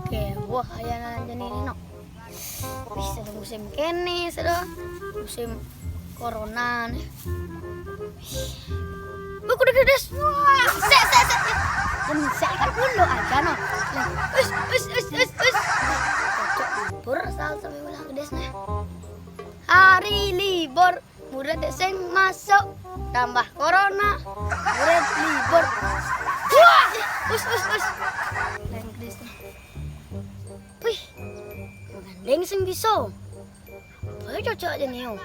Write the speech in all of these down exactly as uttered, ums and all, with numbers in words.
Oke, wah, ya, jadi ini, no. Wis, sudah musim kene, sudah musim corona nih. Wih, kuda kedes. Wah, sek, sek, sek. Kan sek kan ulo aja, no. Lah, us, us, us, us, us. Cocok libur asal sampai ulah kedes, nah. Hari libur, murid sing masuk, tambah corona, murid libur. Wah, us, us, us. Lain kedes, nah. Wih, gandeng sing bisa. Bae cocok aja nih, yo.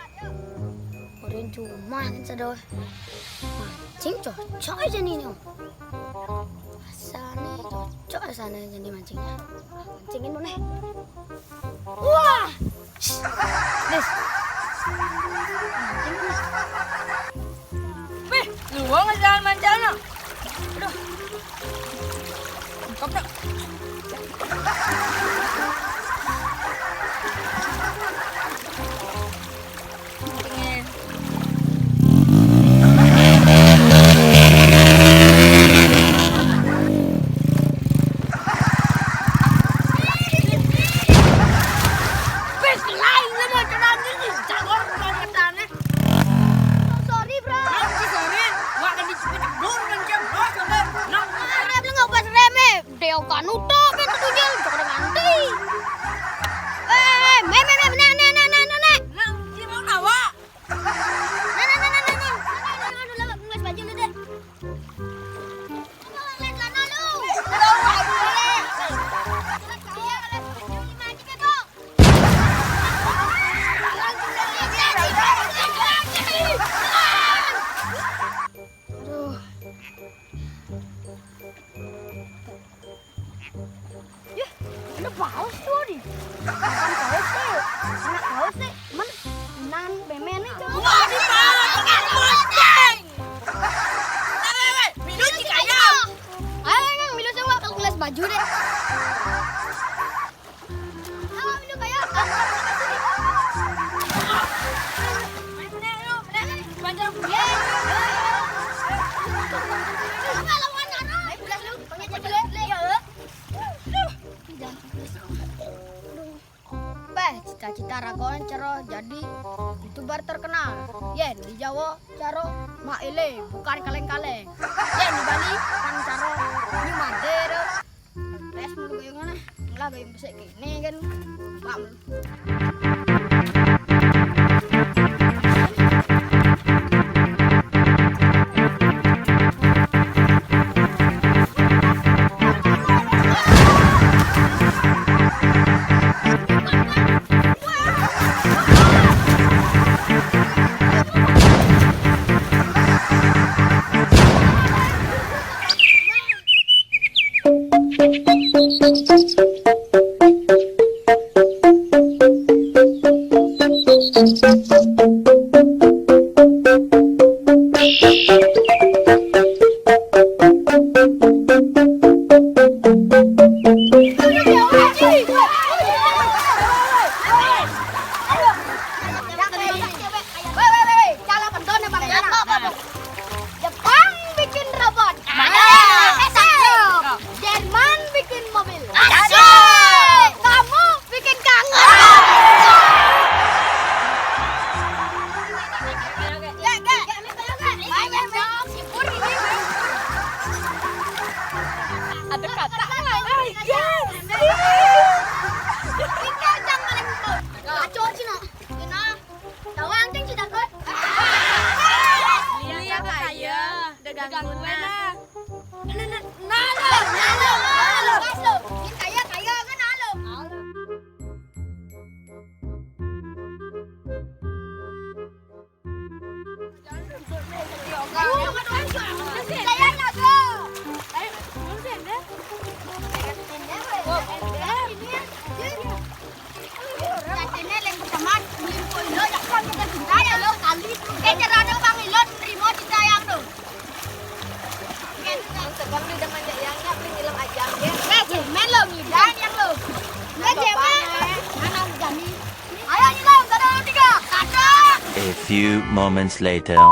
Orang cuma kan sedo. Mancing cocok aja nih, yo. Asane cocok asane jadi mancingnya. Mancingin mana? Wah! Des. Mancing mana? Wih, luang aja mancana. Aduh. Tangkap dah. Pengen. Wis lain lah mau celangi, jagor bangetane. Sorry, bro. Aku sorry. Wah, kan dicepetak dur kan jam. Oh, sabar. Nah, ada belum nggak pas rem, eh? Deo kan udah kan tuh jam, jangan nganti. Eh, me me me ne ne ne ne ne. Nah, dia mau tawa. Nah, nah, nah, nah, nah, nah. Nah, nah, nah, nah, nah, nah, baju lu deh. Lu mau ngeliat celana lu. Lu mau ngeliat celana. Iya, ngeliat baju lima aja deh, Bang. Aduh. Yah, ada paus tuh, Di. Bukan paus sih. Anak paus sih. Cuman nan bemen nih, coba. Wah, di paus, pakai lonceng. Eh, weh, weh, milu cik ayo. Ayo, Ngang, milu sama kalau kelas baju deh. Ayo, milu kayak. Panjang. Yeay. Lu nggak lawan, Naro. Ayo, belas lu. Pakai baju deh. Iya. Beh, cita-cita ragoan caro jadi youtuber terkenal. Yen di Jawa caro maele, bukan kaleng-kaleng. Yen di Bali kan caro nyumade. Wes mulu gayung mana? Lah gayung besik kene kan. Bak mulu. Jepang bikin robot. Mana? Jerman bikin mobil. Asik. Kamu bikin kangen. Gak, gak. Main, main, main. Sipur ini. Ada kata. Yes. Kita jangan main. Kacau, Cina. Cina. Tawang cing cita kot. Iya, iya, kaya. Dagang gue lah. Nalo, nalo, nalo. Kaya, kaya kan nalo. Saya nago. Katene lek pertama, beli poilo, ya kan kita cinta ya lo kali. Kayak caranya Bang Ilon nerima cinta yang lo. Sekali udah ngajak yang nyak, beli ngilang aja, ya. Ya, cemen lo, ngidan yang lo. Ya, cemen. Anak jami. Ayo, ngilang, satu, dua, tiga. Kata. A few moments later.